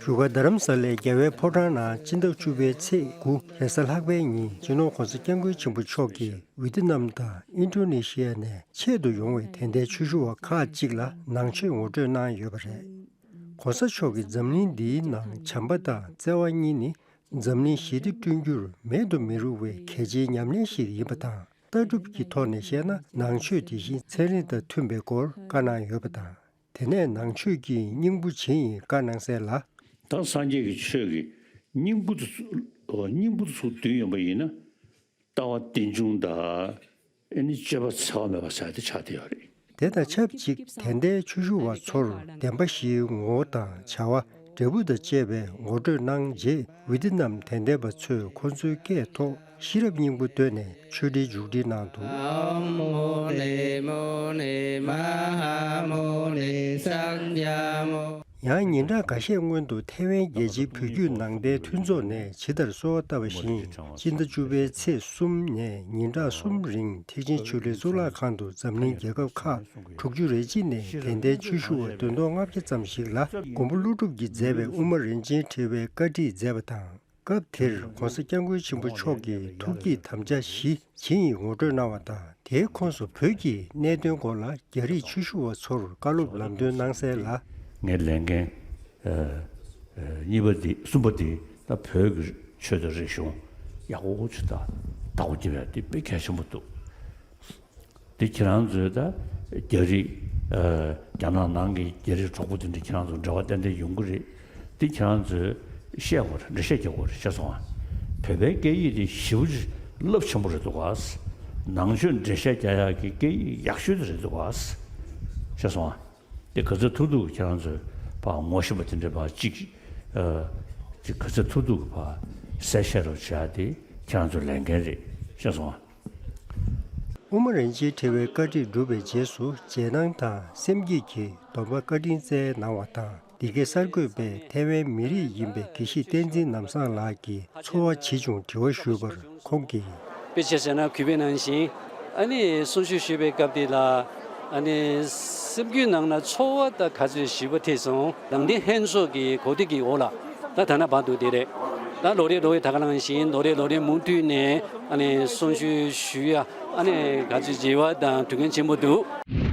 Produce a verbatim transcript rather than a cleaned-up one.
བཞུགས་སྒར་རྡ་རམ་ས་ལའི་རྒྱལ་བའི་ཕོ་བྲང་ནང་སྤྱི་ཟླ་བཅུ་པའི་ཚེས་དགུ་རེས་གཟའ་ལྷག་པའི་ཉིན་སྤྱི་ནོར་༧གོང་ས་༧སྐྱབས་མགོན་ཆེན་པོ་མཆོག་གིས་ཝི་ཏི་ནམ་དང་ཨིན་ཌོ་ནེ་ཤི་ཡ་ནས་ཆེད་དུ་ཡོང་བའི་དད་ལྡན་ཆོས་ཞུ་བ་ཁག་ཅིག་ལ་ནང་ཆོས་ངོ་སྤྲོད་གནང་ཡོད་པ་རེད། ༧གོང་ས་མཆོག་གིས་འཛམ་གླིང་འདིའི་ནང་བྱམས་པ་དང་བརྩེ་བ་གཉིས་ནི་འཛམ་གླིང་ཞི་བདེ་བསྐྲུན་རྒྱུར་མེད་དུ་མི་རུང་བའི་གལ་ཆེའི་ཉམས་ལེན་ཞིག་ཡིན་པ་དང་། ལྟ་གྲུབ་ཀྱི་ཐོག་ནས་བཤད་ན་ནང་ཆོས་དེ་བཞིན་ཚན་རིག་དང་མཐུན་པའི་སྐོར་བཀའ་གནང་ཡོད་པ་དང་། དེ་ནས་ནང་ཆོས་ཀྱི་སྙིང་པོ་ཇི་ཡིན་བཀའ་གནང་གསལ་ལ། ད་སངས་རྒྱས་ཀྱི་ཆོས་ཀྱི་སྙིང་པོ་དེ་ཚུ་སྙིང་པོ་དེ་ཚུར་བསྡུས་ཡོང་པ་ཡིན་ན། ལྟ་བ་རྟེན་འབྱུང་དང་། ཨེ་ནི་སྤྱོད་པ་འཚེ་བ་མེད་པ་ཟེར་དེ་ཆགས་བསྡད་ཡོད་རེད། དེ་དང་ཆབས་ཅིག་དད་ལྡན་ཆོས་ཞུ་བ་ཚོར་བདེན་པ་བཞིའི་ངོ་བོ་དང་བྱ་བ། འབྲས་བུ་དང་བཅས་པའི་ངོ་སྤྲོད་གནང་རྗེས། ཝི་ཏི་ནམ་དད་ལྡན་པ་ཚོས་ཁོང་ཚོའི་སྐད་ཐོག་ཤེས་རབ་སྙིང་པོ་བཏོན་ནས་ཆོས་འབྲེལ་མཇུག་སྒྲིལ་གནང་འདུག། ཡང་ཉིན་གྲངས་འགའ་ཤས་སྔོན་དུ་ཐའེ་ཝན་རྒྱལ་སྤྱིའི་བོད་བརྒྱུད་ནང་བསྟན་མཐུན་ཚོགས་ནས་ཇི་ལྟར་གསོལ་བ་བཏབ་པ་བཞིན། སྤྱི་ཟླ་བཅུ་པའི་ཚེས་གསུམ་ནས་ཉིན་གྲངས་གསུམ་རིང་ཐེག་ཆེན་ཆོས་གླིང་གཙུག་ལག་ཁང་དུ་འཛམ་གླིང་རྒྱལ་ཁབ་ཁག་དྲུག་ཅུ་རེ་གཅིག་ནས་དད་ལྡན་ཆོས་ཞུ་བ་བདུན་སྟོང་ལྔ་བརྒྱ་ཙམ་ཞིག་ལ་མགོན་པོ་ཀླུ་སྒྲུབ་ཀྱིས་མཛད་པའི་དབུ་མ་རིན་ཆེན་ཕྲེང་བའི་བཀའ་ཁྲིད་མཛད་པ་དང་། སྐབས་དེར་༧གོང་ས་༧སྐྱབས་མགོན་ཆེན་པོ་མཆོག་གིས་ཐུགས་བསྐྱེད་དམ་བཅའ་བཞི་ཇི་ཡིན་ངོ་སྤྲོད་གནང་བ་དང་། དེའི་ཁོངས་སུ་བོད་ཀྱི་གནད་དོན་སྐོར་ལ་རྒྱ་རིགས་ཆོས་ཞུ་བ་ཚོར་བཀའ་སློབ་ལམ་སྟོན་གནང་གསལ་ལ། ངའི་ལས་འགན་ཨ་ཨ་གཉིས་པ་འདི་གསུམ་པ་འདི་ད་བོད་ཀྱི་ཆོས་དང་རིག་གཞུང་ཡག་པོ་ཅིག་ད་བདག་པོ་རྒྱབ་ཡ་འདི་དཔེ་གལ་ཆེན་པོ་འདུག། འདི་ཁྱེད་རང་ཚོས་ད་རྒྱ་རིགས་ཨ་རྒྱ་ནག་ནང་གི་རྒྱ་རིགས་གྲོགས་པོ་དེ་འདྲ་ཁྱེད་རང་ཚོ་འབྲེལ་བ་ཏན་ཏན་ཡོང་གི་རེད། འདི་ཁྱེད་རང་ཚོས་བཤད་དགོས་རེད། འགྲེལ་བཤད་རྒྱག་དགོས་རེད། ཤེས་སོང་ཨ། བོད་པའི་སྐད་ཡིག་དེ་ཞེ་པོ་ཅིག་རླབས་ཆེན་པོ་རེད་འདུག་ག། ནང་ཆོས་འགྲེལ་བཤད་རྒྱག་ཡག་གི་སྐད་ཡིག་ཡག་ཤོས་དེ་རེད་འདུག་ག། ཤེས་སོང་ཨ། དེ་ག་ཚོད་ཐུབ་ཐུབ་ཁྱེད་རང་ཚོས་ཕར་ངོ་ཤེས་པ་དེ་འདྲ་ཕར་གཅིག་ཨ་ཅིག་ག་ཚོད་ཐུབ་ཐུབ་ཕར་གསལ་བཤད་རོགས་བྱ་དེ་ཁྱེད་རང་ཚོའི་ལས་འགན་རེད། ཤེས་སོང་ཨ། དབུ་མ་རིན་ཆེན་ཕྲེང་བའི་བཀའ་ཁྲིད་གྲུབ་པའི་རྗེས་སུ་རྗེས་གནང་དང་སེམས་བསྐྱེད་ཀྱི་སྡོམ་པ་བཀའ་དྲིན་སྩལ་གནང་བ་དང་། འདི་གའི་གསར་འགོད་པས་ཐའེ་ཝན་མི་རིགས་ཡིན་པའི་དགེ་བཤེས་བསྟན་འཛིན་ནམ་བཟང་ལགས་ཀྱི་འཚོ་བ་ཇི་བྱུང་དྲི་བ་ཞུས་པར་ཁོང་གིས། དཔེ་ཆ་བཞག་ན་གུས་པ་ནང་བཞིན་ཨ་ནི་གསུང་ཆོས་ཞུས་པའི་སྐབས་དེ་ལ་ཨ་ནི་སེམས་རྒྱུད་ནང་ན་ཚོར་བ་དང་ག་ཚོད་ཞིབ་པ་ཐེབས་སོང་། ནང་བསྟན་ལྷན་ཚོགས་ཀྱི་གོ་སྒྲིག་གི་འོག་ལ་ད་ད་ལྟ་བར་དུ་དེ་རེད། ད་ལོ་རེ་ལོ་རེ་ད་ག་ནང་བཞིན་ལོ་རེ་ལོ་རེ་མུ་མཐུད་ནས་ཨ་ནི་གསུང་ཆོས་ཞུ་ཡ་ཨ་ནི་ག་ཚོད་བྱེད་པ་དང་དུས་འགན་ཆེན་པོ་འདུག།